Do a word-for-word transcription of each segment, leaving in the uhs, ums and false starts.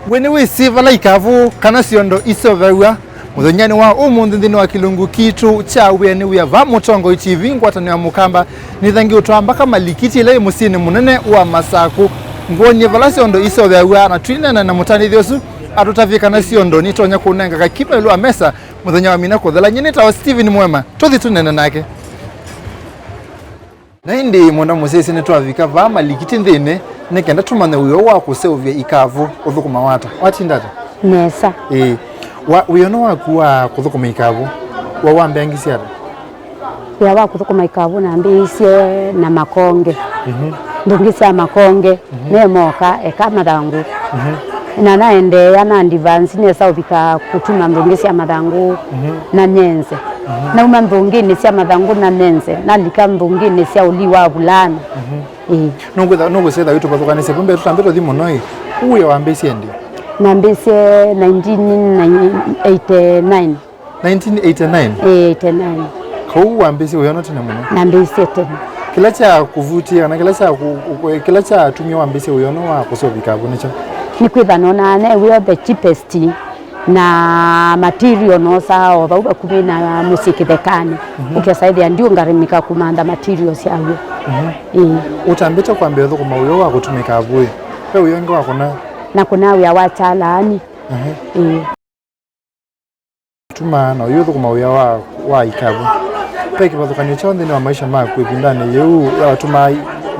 We nĩwĩsĩ vala ikavu kana siondo iseũvĩaw'a? Mũthenyanĩ wa ũmũnthĩ nthĩnĩ wa kĩlungu kitũ kya Wĩa nĩ Wĩa va Mũtongoi T V, ngwatanĩo ya Mũkamba, nĩthangi ũtwaa mbaka malikiti ĩla yĩ mũsyĩnĩ mũnene wa Masakũ. Ngwonie vala siondo iseũvĩaw'a na twĩneena na mũtanĩthya ũsu atũtavye kana siondo nitonya kũnenga kakiva ĩũlũ wa mesa mũthenya wa mina kũthela. Nyie nĩtawa Steven Mwema, tũthi tũneene nake. Na ĩndĩ mwenda mũsyaĩĩsya nĩtwavika vaa malikiti nthĩnĩ nĩ kenda tũmanye wĩa wa kũseũvya ikavu ũthũkũmawa ata? Watinda ata? Nesa. Ĩĩ. Wa, wĩano waku wa kũthũkũma ikavu wa wambeangisye ata? Wĩa wa kũthũkũma ikavu nambĩĩisye na makonge. Mhm. Nthũngĩ sya makonge, mhm, me moka eka mathangũ. Mhm. Na naendeea na advance nesa ũvika kũtuma nthũngĩ sya mathangũ, mhm, na nyenze. Mhm. Nauma nthũngĩnĩ sya mathangũ na nyenze, nalika nthũngĩnĩ sya ũlii wa vulana. Mhm. Ĩĩ. Nũkwĩtha, nũkwĩsĩtha wĩtũvathũkanĩsye vu mbee tũtambĩte ũthi mũno ĩ, ũũ wĩa wambĩĩsye ĩndĩ? Nambĩĩsye nineteen eighty-nine. Nineteen eighty-nine? Ĩĩ, eighty-nine. Kau wambĩĩsye wĩano tene mũno? Nambĩĩsye tene. Kĩla kya kũvutie kana kĩla kya kũ-, kũ-, kĩla kyatumie wambĩĩsye wĩano wa kũseũvya ikavu nĩkyo? Nĩkwĩtha nonaa ne wĩo the cheapest. Na material noosaa o vau vakuvĩ na mũsyĩ kĩthekanĩ. Mhm. Ũkesa ĩthĩa ndiũngarimika kũmantha material syaw'o. Mhm. Ĩĩ. Ũtambĩte kwambĩĩa ũthũkũma wĩa wa kũtuma ikavu ĩ, ve wĩa ũngĩ wa kũna? Na kũna wĩa wa kyalaani. Mhm. Ĩĩ. Tumaa na ũyũ ũthũkũma wĩa wa, wa ikavu. Ve kĩvathũkany'o kyaũ nthĩnĩ wa maisha maku ĩvindanĩ yĩu ya watumaa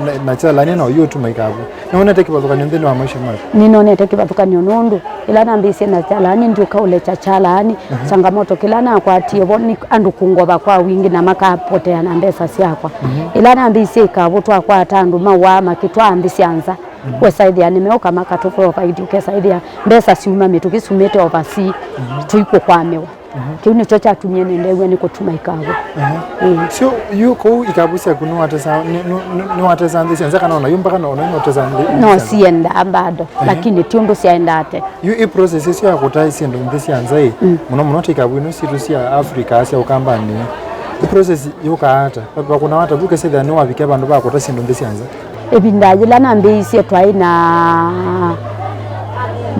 na, na kyalaani na ũyũ ũtuma ikavu? Nĩwonete kĩvathũkany'o nthĩnĩ wa maisha maku? Nĩnonete kĩvathũkany'o nũndũ ĩla nambĩĩsye na kyalaani, ndyũka ũlekya kyalaani, mhm, changamoto kĩla nakwatie vo nĩ andũ kũngova kwa wingĩ na makapotea na mbesa syakwa. Mhm. Ĩla nambĩĩsye ikavu, twakwata andũ mawaa makĩtwaa nthĩ sya nza. Mhm. Wesa ĩthĩa nĩmeũka makatũ provide, ũkesa ĩthĩa mbesa syuma mĩtũkĩ sumĩte overseas, mhm, tũikũkwamĩwa. Mhm. Kĩu nĩkyo kyatumie nĩndew'a nĩ kũtuma ikavu. Mhm. Ĩĩ. Syo, yu kũu ikavu syaku nĩwatesa-, nĩ-, nĩ-, nĩ-, nĩwatesa nthĩ sya nza kana ona yu mpaka no, no, notesa nthĩ, nthĩ sya nza? No siendaa bado, mhm, lakini ti ũndũ syaendaa tene. Yu ĩ process ĩsu ya kũtaĩ syĩndũ nthĩ sya nza ĩ, mm, mũno mũno ta ikavu ino sitũ sya Africa sya Ũkambanĩ, ĩ process yũkaa ata? Vakũnawa ata vu ũkesethĩa nĩwavikia vandũ va kũta syĩndũ nthĩ sya nza? Ĩvinda yĩla nambĩĩisye, twaĩ na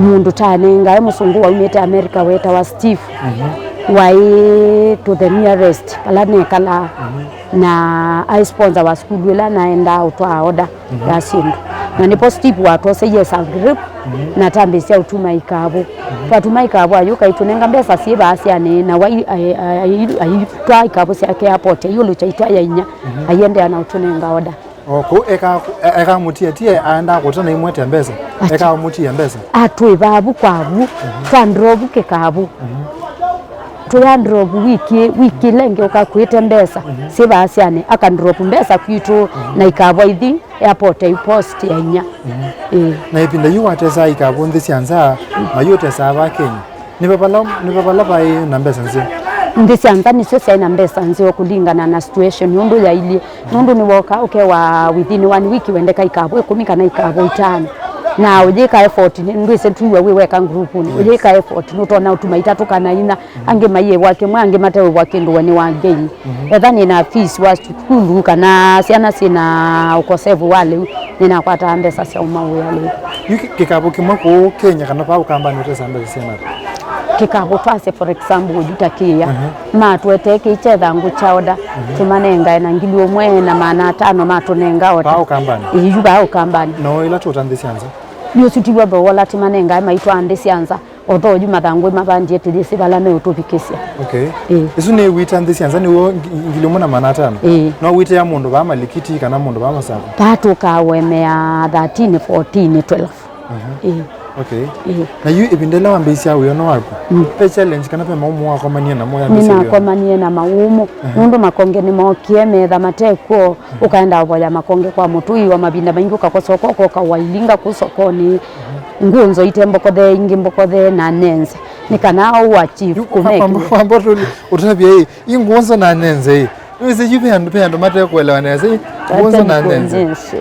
mũndũ tanengae mũsũngũ waumĩte America wetawa Steve. Mhm. Waĩ to the nearest vala nekalaa. Mhm. Na aĩ sponsor wa sukulu ĩla naendaa ũtwaa order, mhm, ya syĩndũ. Na nĩpo Steve watwoseie sub group, mhm, na tambĩĩsya ũtuma ikavu. Mhm. Twatuma ikavu, ayũka aitũnenga mbesa syĩ vaasyanĩ, na wai-, ai-, ai-, ai-, aitwaa ikavu syake airport, aiũlũkya aitwaa ya inya, mhm, aiendeea na ũtũnenga order. O kũu eka, e-, eka mũtia, tie aendaa kũtana imwe te mbesa. Ati. Eka mũtia mbesa. Atwĩvaa vu kwa vu, mhm, twa ndrovu kĩkavu. Mhm. Tũya ndrovu wiki, wiki ĩla ĩngĩ ũkakwĩte mbesa, mhm, syĩ vaasyanĩ, aka ndrovu mbesa kwitũ, mhm, na ikavu aithi airport aipost ya inya. Mhm. Ĩĩ. Na ĩvinda yu watesaa ikavu nthĩ sya nza, na yu ũtesaa va Kenya? Nĩ va vala, nĩ va vala vaĩ na mbesa nzeo? Nthĩ sya nza nĩsyo syaĩ na mbesa nzeo kũlingana na situation ũndũ yailyĩ. Nũndũ nĩwoka ũkewa within one week wendeka ikavu ĩkũmi kana ikavu itano. Na ũyĩka effort, nĩ-, ndwĩsĩ tuwa wĩ weka groupnĩ. Yes. Ũyĩka effort, nũtona ũtuma itatũ kana inya, angĩ maiĩvwa kĩmwe, angĩ mateĩvwa kĩndũ we nĩ wa gain. Mhm. Etha nĩ na fees wa sukulu kana syana syĩ na ũkosevu wa lĩu, nĩnakwataa mbesa sya ũma wĩa lĩu. Yu kĩ-, kĩkavu kĩmwe kũũ Kenya kana vaa Ũkambanĩ ũtesaa mbesa syana ata? Kĩkavu twasye, for example, ũyu ta kĩya. Mhm. Matũetee kĩi kya ĩthangũ kya order, mhm, tũmanengae na ngili ũmwe na maana atano matũnenga order. Vaa Ũkambanĩ? Ĩĩ, yu vaa Ũkambanĩ. No ĩla tũũta nthĩ sya nza? Nĩ ũsu tiw'o thooa ũla tũmanengae maitwaa nthĩ sya nza. Although yu mathangũ mavandie tũyĩsĩ vala meũtũvikĩsya. Okay. Ĩĩ. Ĩsu nĩ wita nthĩ sya nza nĩw'o ngi-, ngili ũmwe na maana atano? Ĩĩ. No wĩte ya mũndũ vaa Malikiti kana mũndũ vaa Masakũ? Vaa tũkaa ũemea thirteen, fourteen, twelve. Mhm. Ĩĩ. Okay. Ĩĩ. Na yu ĩvinda ĩla wambĩĩsya wĩano waku, mm, ve challenge kana ve maũmũ wakomanie namo yambĩĩsya wĩano? Nĩnakomanie na maũmũ, mhm, nũndũ makonge nĩmookie metha matekw'o, mhm, ũkaenda ũvoya makonge kwa mũtũi, wa mavinda maingĩ ũkakosa ũkoka ũkawailinga kũu sokonĩ. Mhm. Ngũnzo ite mbokothe, ingĩ mbokothe na nyenze. Nĩ kana ũa chief kũmekĩwa. Wamba ũtavya ĩ, ĩ ngũnzo na nyenze ĩ. Nĩwĩsĩ yu ve andũ, ve andũ matekũelewa nesa ĩ, ngũnzo na nyenze. Nyenze.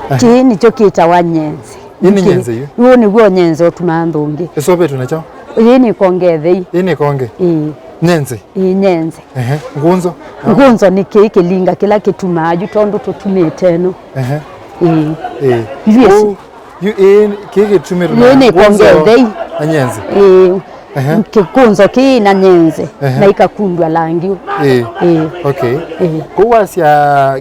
Aha. Kĩĩ nĩkyo kĩtawa nyenze. Ĩ nĩ nyenze yu? Yu nĩw'o nyenze ũtumaa nthũngĩ. Ĩsovetwe na kyaũ? Ĩĩ nĩ konge ĩthei. Ĩ nĩ konge? Ĩĩ. Nyenze? Ĩĩ, nyenze. Ehe. Ngũnzo? Ngũnzo nĩ kĩĩ kĩlinga kĩla kĩtumaa yu tondũ tũtumĩte ĩno. Ehe. Ĩĩ. Ĩĩ. Yes. Ũu Yu ĩĩ kĩĩ kĩtumĩtwe Ĩĩ nĩ ikonge nthei. Na nyenze. Ĩĩ. Ehe. Kĩkũnzo kĩĩ na nyenze. Ehe. Na ikakundwa langi. Ĩĩ. Ĩĩ. Okay. Ĩĩ. Kũu wasya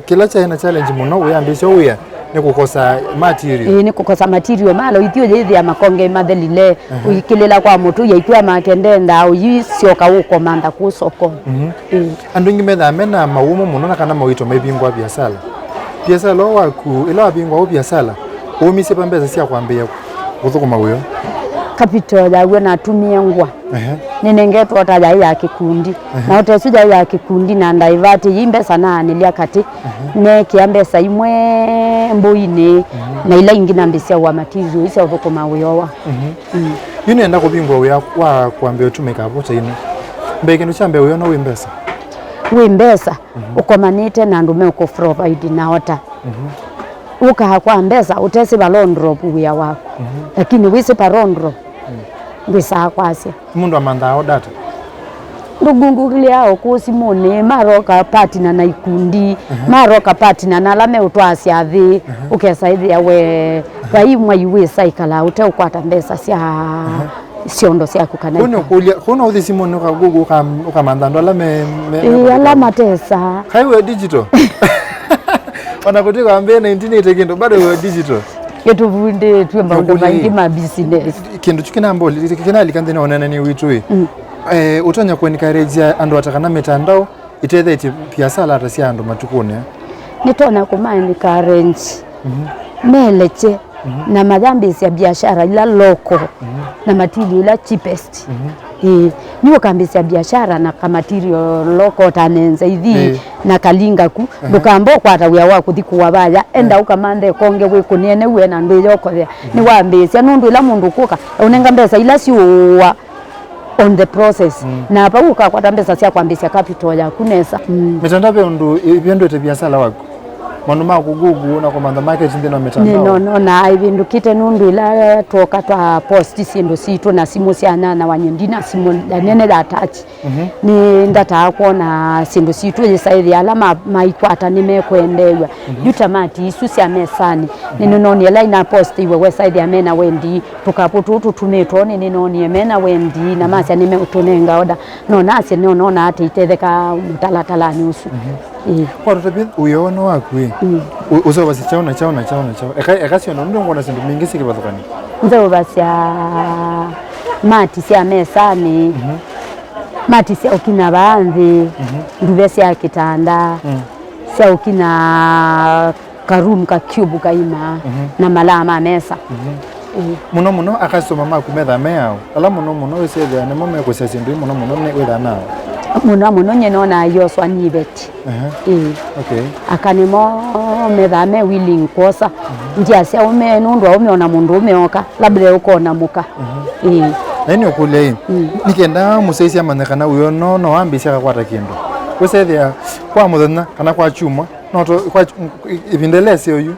kĩla kyaĩ na challenge mũno wĩambĩĩsya wĩa nĩ kũkosa material. Ĩĩ, nĩ kũkosa material. Malo ithyĩ ũyĩthĩa makonge mathelile, ũikĩlĩla kwa mũtũ, yaitw'a make ndendaa, ũyĩsyoka ũkomantha kũu soko. Mhm. Ĩĩ. Andũ aingĩ methaa mena mawũmũ mũno na kana mawĩto maivingũa viasala. Viasala ũũ waku, ĩla wavingũa ũũ viasala, waumisye va mbesa sya kwambĩĩa kũthũkũma wĩa? Capital yaw'o natũmie ngwa. Ehe. Nĩnengetwe ota yaĩ ya kĩkundi. Ehe. Na ota ĩsu yaĩ ya kĩkundi na ndaĩvatĩie mbesa naanĩlya katĩ. Ehe. Neekĩa mbesa imwe mbũinĩ, mhm, na ila ingĩ nambĩsya wa material isya ũthũkũma wĩa wa. Mhm. Mm. Yu nĩenda kũvingũa wĩa wa kwambĩa ũtumĩka vũkya ĩno. Mbee kĩndũ kya mbee wĩona wĩ mbesa? Wĩ mbesa, mhm, ũkomanĩte na andũ meũkũ provide na ota. Mhm. Ũkaa kwa mbesa ũtesĩ va round drop wĩa waku. Mhm. Lakini wĩsĩ pa round drop, mm, ngwĩsaa kwasya. Mũndũ amanthaa o data? Ndũngũngũlĩaa o kũu simũnĩ, maroka partner na ikundi, mhm, maroka partner na ala meũtwaa syathĩ, mhm, ũkesa ĩthĩa we, mhm, vai mwai wĩsa ĩkala ũteũkwata mbesa sya, mhm, syondo syaku kana kũu nĩ ika- ũkũlya, kũu no ũthi simũnĩ ũka Google ũka-, ũkamantha andũ ala me, me, ĩĩ, ala matesa. Kai we digital? Ona kũtwĩka wambĩĩe nineteen eighty kĩndũ, bado we digital. Nĩtũvundĩtw'e maũndũ maingĩ ma business. Kĩndũ kyu kĩnamboli-, kĩnalika nthĩnĩ wa ũneenani witũ ĩ. Mm. Eh, ũtonya kũ encourage andũ ata kana mĩtandao ĩtethetye viasala ata sya andũ matukũnĩ aa? Nĩtonya kũma encourage, mhm, melekye, mhm, na mayambĩĩsya biashara ila local, mhm, na material ila cheapest. Mhm. Ĩĩ, nĩ ũkambĩĩsya biashara na ka material local ta nenza ithi, ĩĩ, na kalinga ku. Aha. Ndũkamba ũkwata wĩa wa kũthi kũa vaya, enda, eh, ũkamanthe konge wĩkũnĩe nĩw'e na ndwĩyokothea. Mhm. Nĩwambĩĩsya nũndũ ĩla mũndũ ũkũka ũnenga mbesa ila siũũa on the process. Mm. Na vau ũkakwata mbesa sya kwambĩĩsya capital yaku nesa. Mm. Mĩtandao ve ũndũ ĩvĩndũĩte viasala waku? Maũndũ ma kũgugu na kũmantha market nthĩnĩ wa mĩtandao? Nĩnonaa ĩvĩndũkĩte nũndũ ĩla twoka twa post syĩndũ sitũ na simũ syanyanyawa, nyie ndina simũ nene ya touch. Mhm. Nĩndataa kwona syĩndũ sitũ yĩsa ĩthĩa ala ma-, maikwata nĩmekwendeew'a. Mhm. Yu ta mati isu sya mesanĩ. Mhm. Nĩnĩnonie ĩla inapostiwe wesa ĩthĩa mena wendi. Tũkapũ tũũ tũtumĩtwe nĩnĩnonie mena wendi na, mhm, masya nĩmeũtũnenga oda. No nasye nĩnonaa atĩ itethekaa mũtalatalanĩ ũsu. Mhm. Ĩĩ. Kwa tũtavye wĩoo nĩ waku ĩ. Mm. Ũ-, ũseũvasya kyaũ na kyaũ na kyaũ na kyaũ? Eka, eka syona, nũndũ ngwona syĩndũ mbingĩ syĩ kĩvathũkany'o. Nzeũvasya mati sya mesanĩ, mhm, mati sya ũkinya vaa nthĩ, mhm, nduve sya kĩtanda, mm, sya ũkinya ka room ka cube kaima, mhm, na malaa ma mesa. Mhm. Ĩĩ. Mũno mũno a customer maku methaa me aũ? Ala mũno mũno wĩsethĩa nĩmo mekũsya syĩndũ ii mũno mũno nĩ wĩthaa nao? Mũno mũno nyie nonaa ioswa nĩ iveti. Aha. Ĩĩ. Okay. Aka nĩmo methaa me willing kwosa. Mhm. Ndyasya ũme nũndũ aũme ona mũndũ ũme oka, labda ũkona mũka. Mhm. Ĩĩ. Na nĩ ũkũlya ĩ, mm, nĩkenda mũsyaĩĩsya amanye kana wĩoo no, no wambĩĩsya akakwata kĩndũ. Wĩsethĩa kwa mũthenya kana kwa kyumwa, no to, kwa, ĩvinda ĩla ĩseo yu,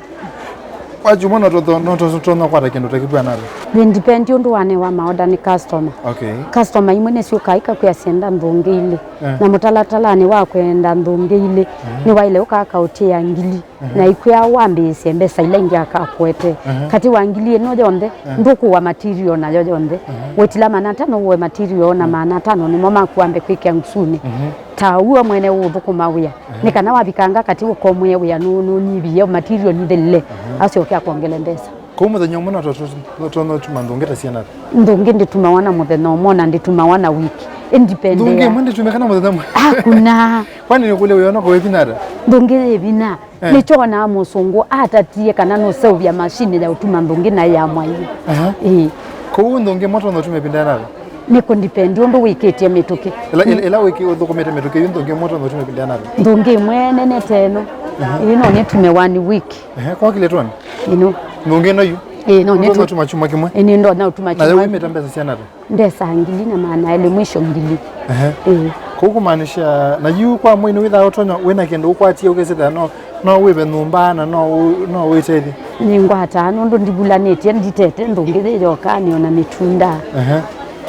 kwa kyumwa no tũtho-, no tũtonya kwata kĩndũ ta kĩvw'ana ata? Nĩ depend ũndũ wanewa maoda nĩ customer. Okay. Customer imwe nĩsyũkaa ikakwĩa syenda nthũngĩ ilĩ. Eh. Na mũtalatalanĩ wa kwenda nthũngĩ ilĩ, mhm, nĩwaĩle ũka akaũtĩĩa ngili. Mhm. Na ikwĩa wambĩĩsye mbesa ila ingĩ akakwete. Mhm. Katĩ wa ngili ĩno yonthe, mhm, ndũkũwa material nayo yonthe. Mhm. Wetila maana atano ũwe material na, mhm, maana atano nĩmo maku wambe kwĩkĩa ngusunĩ. Mhm. Ta ũu we mwene ũũthũkũma wĩa. Mhm. Nĩ kana wavikanga katĩ ũkomwĩe wĩa nũ-, nũnyivie material nithelile, mhm, asyoke akongele mbesa. Kũu mũthenya ũmwe no to-, to-, to-, tonya ũtuma nthũngĩ ta siana ata? Nthũngĩ ndĩtumawa na mũthenya ũmwe, na ndĩtumawa na wiki. Independea. Nthũngĩ ĩmwe ndĩtumĩka na mũthenya ũmwe? Hakuna. Kwani nĩkũlya wĩona kwa ĩthina ata? Nthũngĩ yĩ vinya. Eh. Nĩkyonaa mũsũngũ atatie kana nũseũvya mashini ya ũtuma nthũngĩ na ya mwai. Aha. Ĩĩ. Kũu nthũngĩ ĩmwe tonya ũtume ĩvinda yĩana ata? Nĩ kũ depend ũndũ wĩkĩtye mĩtũkĩ. Ĩla, ĩla, ĩla wĩkĩ-, ũthũkũmĩte mĩtũkĩ yu nthũngĩ ĩmwe tonya ũtume ĩvinda yĩana ata? Nthũngĩ ĩmwe nene ta ĩno. Aha. Ĩĩ no nĩtume one week. Ehe, kwokile twani? Ĩno. Nthũngĩ ĩno yu? Ĩĩ, no, nĩtũ- ndonya ũtuma kyumwa kĩmwe? Ĩĩ, nĩ ndonya ũtuma kyumwa. Nayo wĩmĩta mbesa siana ata? Ndesa ngili na maana elĩ, mwisho ngili. Ehe. Ĩĩ. Kũu kũmaanisha, na yu kwa mwei nĩwĩthaa ũtonya wĩna kĩndũ ũkwatie ũkĩsĩthĩa no, no wĩve nyũmba na no ũ-, no wĩtethye? Nĩngwataa nũndũ ndivulanĩtye, nditete nthũngĩ yĩ yoka nĩ ona mĩtunda. Ehe.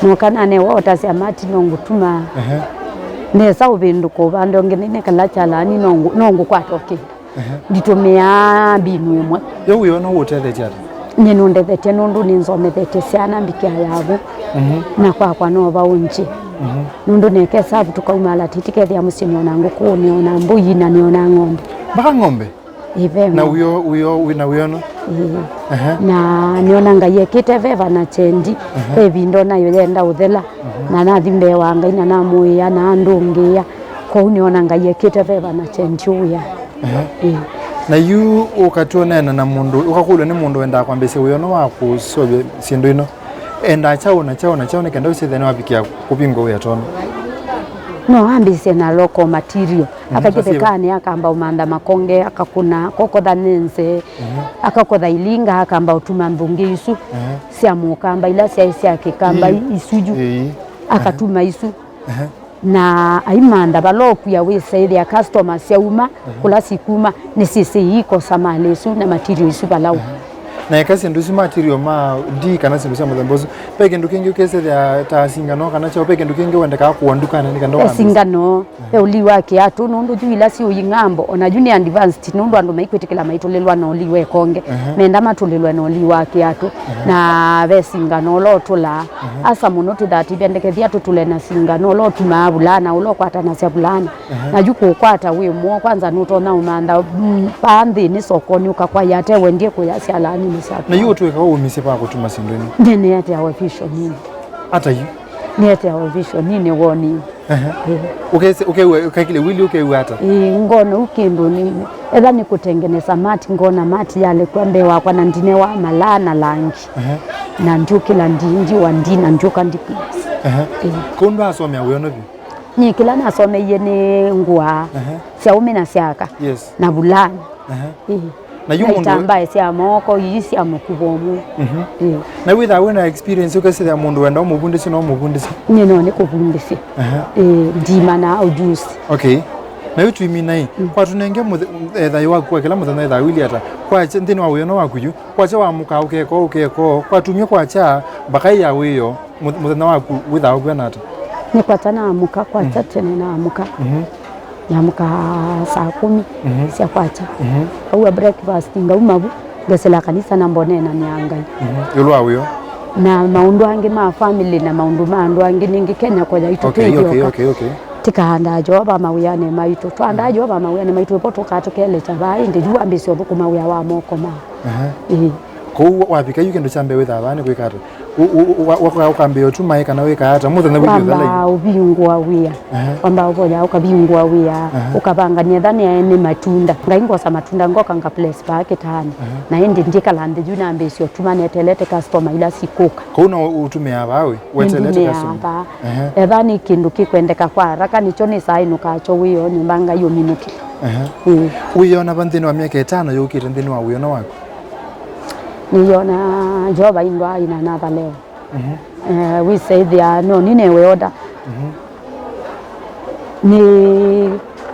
Noka nanewa otasya mati no ngũtuma. Ehe. Nesa ũvĩndũka ũvande ũngĩ nĩne kala kyalani no ngũ-, no ngũkwata ũkĩ. Ehe. Nditũmĩaa mbinu ĩmwe. Yo wĩona ũũtethetye ata? Nĩnũndethetye nũndũ nĩnzomethetye syana mbikĩa yavo, mhm, na kwakwa no vaũngye. Mhm. Nũndũ nekesa tũkaumala tĩtĩkethĩa mũsyĩ nĩona ngũkũ, nĩona mbũi, na nĩona ng'ombe. Mpaka ng'ombe? Ĩĩ, ve na ng'ombe. Wĩo, wĩo, wĩ na wĩono? Ĩĩ. Aha. Na nĩona Ngai ekĩte veva na kyendi. Aha. Ve ĩvinda onayo yenda ũthela, mhm, na nathi mbee wa Ngai na namũĩa na andũngĩĩa. Kwoou nĩona Ngai ekĩte veva na kyendi ũya. Aha. Ĩĩ. Na yu ũkatw'a ũneena na mũndũ, ũkakũlw'a nĩ mũndũ wendaa kwambĩĩsya wĩono wa kũseũvya syĩndũ ino, endaa kyaũ na kyaũ na kyaũ nĩ kenda ũsyĩthĩa nĩwavikĩa kũvingũa wĩa tondũ? No ambĩĩsye na local material. Mhm. Akathi kĩthekanĩ, akamba ũmantha makonge, akakũna, akokotha nyenze, mhm, akakotha ilinga, akamba ũtuma mbũngĩ isu, mhm, sya mũkamba, ila syaĩ sya kĩkamba, ii, isu yu. Ii. Akatuma isu. Aha. Na aimantha vala ũkwia wĩsa ĩthĩa customer syauma, mhm, kũla sikuma, nĩsyĩsĩ iikosa malĩ isu na material isu vala ũu. Aha. Na eka syĩndũ isu material ma ndii kana syĩndũ sya mũthemba ũsu, ve kĩndũ kĩngĩ ũkĩsĩthĩa ta singano kana kyaũ, ve kĩndũ kĩngĩ wendekaa kũa ndukanĩ nĩ kenda wambĩĩsya? Ve singano, ve ũlii wa kĩatũ, nũndũ yu ila syĩ ũing'ambo, ona yu nĩ advanced, nũndũ andũ maikwĩtĩkĩla maitũlĩlwa na ũlii wa ĩkonge, aha, menda matũlĩlwe na ũlii wa kĩatũ, aha, na ve singano ũla ũtũlaa. Aha. Asa mũno tũthatithya ndekethia tũtũle na singano ũla ũtumaa vulana, ũla ũkwatanasya vulana. Aha. Na yu kũkwata wĩ mũo, kwanza nũtonya ũmantha, mm, vaa nthĩnĩ sokonĩ ũkakwaia ate wendie kũya syalaninĩ syaku. Na yu ũtwĩka ũumisye va kũtuma syĩndũ ino? Nĩnĩeteawa vision nini. Ata yu? Nĩeteawa vision nini woni. Aha. Ĩĩ. Ũkese-, ũkew'a, ũkekile wili ũkew'a ata? Ĩĩ, ngona u kĩndũ nĩ, etha nĩ kũtengeneza mati, ngona mati yalekwa mbee wakwa na ndinewa malaa na langi. Aha. Na ndyũkĩla ndi, ndiwa ndi na ndyũka ndi please. Aha. Ĩĩ. Kũu ndwasomea wĩono vyũ? Nĩ kĩla nasomeie nĩ ngũa, aha, sya ũme na sya aka, yes, na vulana. Aha. Ĩĩ. Na yu na mũndũ itambae sya moko, ii sya mũkuvo ũmwe. Mhm. Ĩĩ. Na wĩthaa wĩ na experience ũkesĩthĩa mũndũ wenda ũmũvundĩsye no ũmũvundĩsye? Nyie no nĩkũvundĩsye. Aha. Ĩĩ, ndimanaa ujuzi. Okay. Na yu twĩmina ĩ, mm, kwatũnenge mũthe-, ethayũ waku kwa kĩla mũthenya wĩthaa wĩlĩ ata? Kwakya nthĩnĩ wa wĩono waku yu, kwakya wamũkaa ũkekoo, ũkekoo, kwatumie kwakya mbaka ĩ ya wĩoo, mũth-, mũthenya waku wĩthaa ũkw'ana ata? Nĩ kwakya naamũka, kwakya, mm, tene naamũka. Mhm. Nyamũka saa kũmi, mhm, sya kwakya. Mhm. Aua breakfast, ngauma vu, ngesĩla kanisa na mboneenanĩa Ngai. Mhm. Ĩũlũ wa wĩoo? Na maũndũ angĩ ma family na maũndũ ma andũ angĩ, nĩngĩ Kenya kwa yaitũ, okay, twĩ okay, ithyoka. Okay, okay. Tĩkaandaa Jeova mawĩanĩ maitũ. Twaandaa, mhm, Jeova mawĩanĩ maitũ, ĩvo tũkaa tũkelekya vaa, ĩndĩ yu wambĩĩsya ũthũkũma wĩa wa moko ma. Aha. Ĩĩ. Kwoou wavika yu kĩndũ kya mbee wĩthaa vaa nĩ kwĩka ata? Ũ-, ũ-, ũ-, wa-, wa-, ũkambĩĩa ũtuma ĩ kana wĩkaa ata? Mũthenya wĩlĩ ũthela yu? Wambaa ũvingũa wĩa. Aha. Wambaa ũvoya ũkavingũa wĩa. Aha. Ũkavangania etha nĩ, nĩ matunda. Ngai ngwosa matunda ngoka nga place vaa kĩtaanĩ. Aha. Na ĩndĩ ndyĩkala nthĩ yu nambĩĩsya ũtuma neteelete customer ila sikũka. Kũu no ũtumĩaa vaa wĩ? Weteelete customer? Nĩndumĩaa vaa. Aha. Etha nĩ kĩndũ kĩkwendeka kwa haraka nĩkyo nĩsaa ĩnũkaa kyo wĩoo nyũmba Ngai ũminũkĩle. Aha. Mm. Wĩona va nthĩnĩ wa myaka ĩtano yũkĩte nthĩnĩ wa wĩona waku? Nĩyona Jeova indwaa inanatha leo. Mhm. Eh, wĩsethĩa no nĩnewe order. Mhm. Nĩ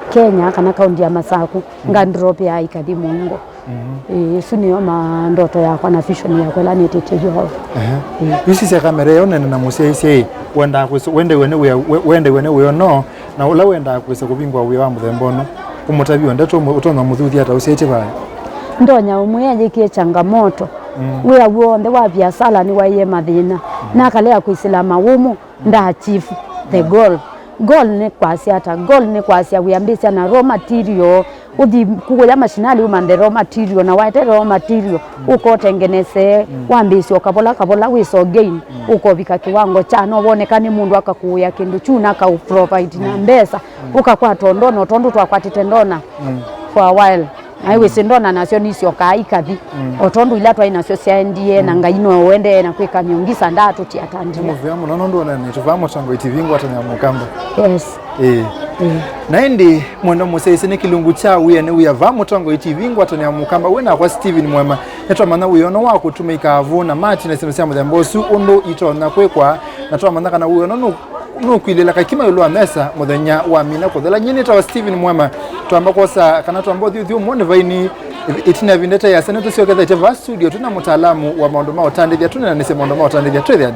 Kenya kana kaunti ya Masaku, mhm, ngandropea ikathi mũingo. Mhm. Ĩĩ, ĩsu nĩyo ma ndoto yakwa na vision yakwa ĩla nĩtĩtye Yeova. Ehe. Ĩĩ. Yu sisya kamera ĩyo nene na mũsyaĩĩsya ĩ, wendaa kwĩsa, wendewe nĩ wĩa, we-, wendewe nĩ wĩa ũno, na ũla wendaa kwĩsa kũvingũa wĩa wa mũthemba ũno, ũmũtavye o ndeto ũmwe ũtonya mũthuthya ata ũsyaĩtye vaya? Ndonya ũmwĩa yĩkĩe changamoto. Mm. Wĩa w'onthe wa viasala nĩwaĩe mathĩna. Mm. Nakalea kwĩsĩla mawũmũ, nda achieve the goal. Goal nĩ kwasya ata? Goal nĩ kwasya wĩambĩĩsya na raw material, ũthi kũya mashinani ũmanthe raw material, na waete raw material, mm, ũka ũtengenese, mm, wambĩĩsya o kavola kavola wĩsa gain, mm, ũkovika kĩwango kya no woneka nĩ mũndũ akakũĩa kĩndũ kyu na akaũ provide na, mm, mbesa, mm, ũkakwata o ndona, o tondũ twakwatĩte ndona, mm, for a while. Na wĩsĩ ndona nasyo nisyokaa ikathi. Mm. O tondũ ila twaĩ nasyo syaendie, na, mm, Ngai no ũendee na kwĩka miũngisa ndatũtia ta ndia. Nĩ mũvea mũno nũndũ ona nĩtũvaa Mũtongoi T V ngwatanĩo ya Mũkamba. Yes. Ĩĩ. Ĩĩ. Na ĩndĩ mwendwa mũsyaĩĩsya nĩ kĩlungu kya Wĩa nĩ Wĩa vaa Mũtongoi T V ngwatanĩo ya Mũkamba wĩ nakwa Steven Mwema. Nĩtwamanya wĩono wa kũtũmĩka vu na mati na syĩndũ sya mũthemba ũsu ũndũ itonya kwĩkwa, na twamanya kana wĩono nũ Nũkwilĩla kakima ĩũlũ wa mesa mũthenya wamina kũthela. Nyie nĩtawa Steven Mwema. Twamba kwosa kana twamba ũthyũthyũ ũmwe nĩ vaini. Ĩtina ya ĩvinda ĩte yĩasa nĩtũsyokethetye vaa studio twĩ na mũtaalamu wa maũndũ ma ũtandĩthya, tũneenanĩsye maũndũ ma ũtandĩthya. Twĩthĩane.